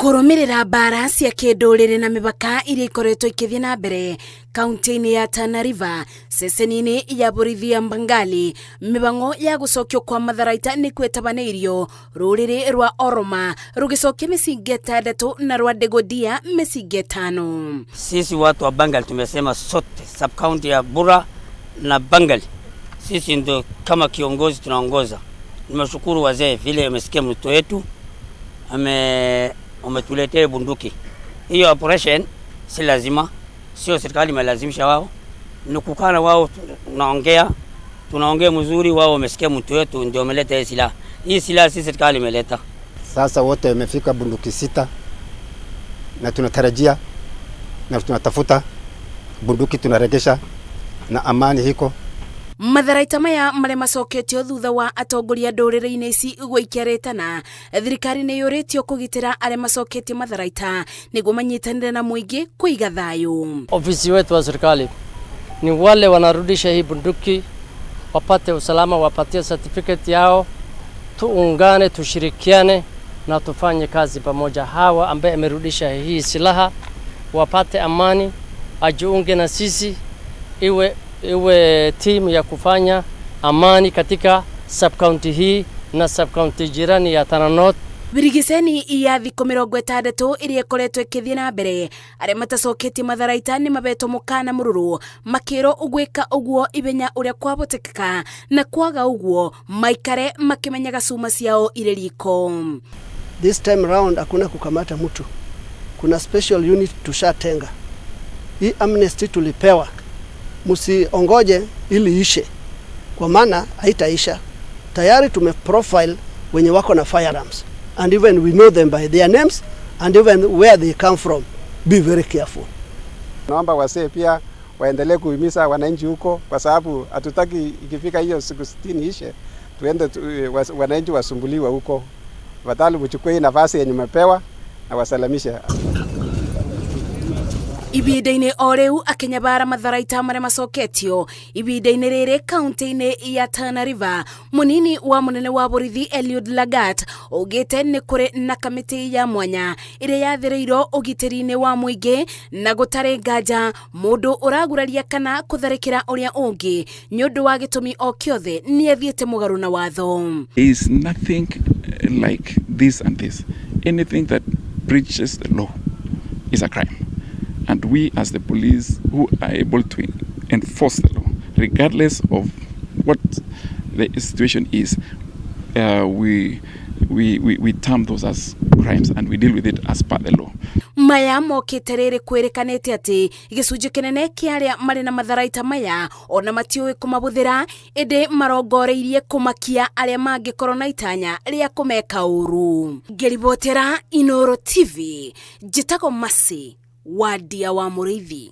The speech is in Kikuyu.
Kũrũmĩrĩra mbara cia kĩndũrĩrĩ na mĩbaka iria ikoretwo ikĩthiĩ na mbere kaunti-inĩ ya Tana River, ceceni-inĩ ya borithi ya Mbangali, mĩbango ya gũcokio kwa matharaita nĩ kwĩtabanĩirio rũrĩrĩ rwa Oroma rũgĩcokia mĩcinga 6 na rwa Degodia mĩcinga 5. Sisi watu wa Bangali tumesema sote sub county ya Bura na Bangali, sisi ndio kama kiongozi tunaongoza. Nimeshukuru wazee vile wamesikia mto wetu umetuletea bunduki. Hiyo operation si lazima, sio serikali imelazimisha wao, ni kukana wao, tunaongea mzuri, wao wamesikia mtu wetu ndio wameleta hii silaha. Hii silaha si serikali imeleta. Sasa wote wamefika bunduki 6 na tunatarajia na tunatafuta bunduki tunaregesha na amani hiko. Matharaita maya marĩa macoketio thutha wa atongoria ndũrĩrĩ-inĩ ici gũikia rĩtana, thirikari nĩ yũrĩtio kũgitĩra arĩa macoketie matharaita nĩguo manyitanĩre na mũingĩ kũiga thayũ. Ofisi wetu wa serikali ni wale wanarudisha hii bunduki wapate usalama, wapatie certificate yao, tuungane, tushirikiane na tufanye kazi pamoja. Hawa ambaye amerudisha hii silaha wapate amani, ajiunge na sisi, iwe timu ya kufanya amani katika sub-county hii na sub-county jirani ya Tana North. Birigiceni ya thikũ 60 ĩrĩa ĩkoretwo ĩkĩthiĩ na mbere, arĩa matacoketie matharaita nĩ mabetwo mũkana mũrũrũ makĩrwo gwĩka ũguo ihenya ũrĩa kwahotekeka na kwaga ũguo maikare makĩmenyaga cuma ciao irĩ riko. This time round hakuna kukamata mtu, kuna special unit tushatenga. Hii amnesty tulipewa, msiongoje ili ishe, kwa maana haitaisha. Tayari tumeprofile wenye wako na firearms and even we know them by their names and even where they come from. Be very careful. Naomba wasee pia waendelee kuhimiza wananchi huko, kwa sababu hatutaki ikifika hiyo siku 60 ishe tuende wananchi wasumbuliwe huko. Afadhali mchukue nafasi yenye mmepewa na wasalamishe. Ibinda-inĩ o rĩu akĩnyabara matharaita marĩa macoketio ibinda-inĩ rĩrĩ kaunti-inĩ ya Tana River, mũnini wa mũnene wa borithi Eliud Lagat augĩte nĩ kũrĩ na kamĩtĩ ya mwanya ĩrĩa yathĩrĩirwo ũgitĩri-inĩ wa mũingĩ na gũtarĩ nganja mũndũ ũraguraria kana kũtharĩkĩra ũrĩa ũngĩ nĩ ũndũ wa gĩtũmi o kĩothe nĩ athiĩte mũgarũ na watho. There is nothing like this and this. Anything that breaches the law is a crime. And we as the police who are able to enforce the law, regardless of what the situation is, we term those as crimes and we deal with it as per the law. Maya mokĩte rĩrĩ kwĩrĩkanĩte atĩ gĩcunjĩ kĩnene kĩa arĩa marĩ na matharaita maya ona matiũĩ kũmabũthĩra, ĩndĩ marongoreirie kũmakia arĩa mangĩkorwo na itanya rĩa kũmeka ũru. Ngĩribotera Inooro TV, njĩtagwo Mercy Wadia wa Mũrĩithi.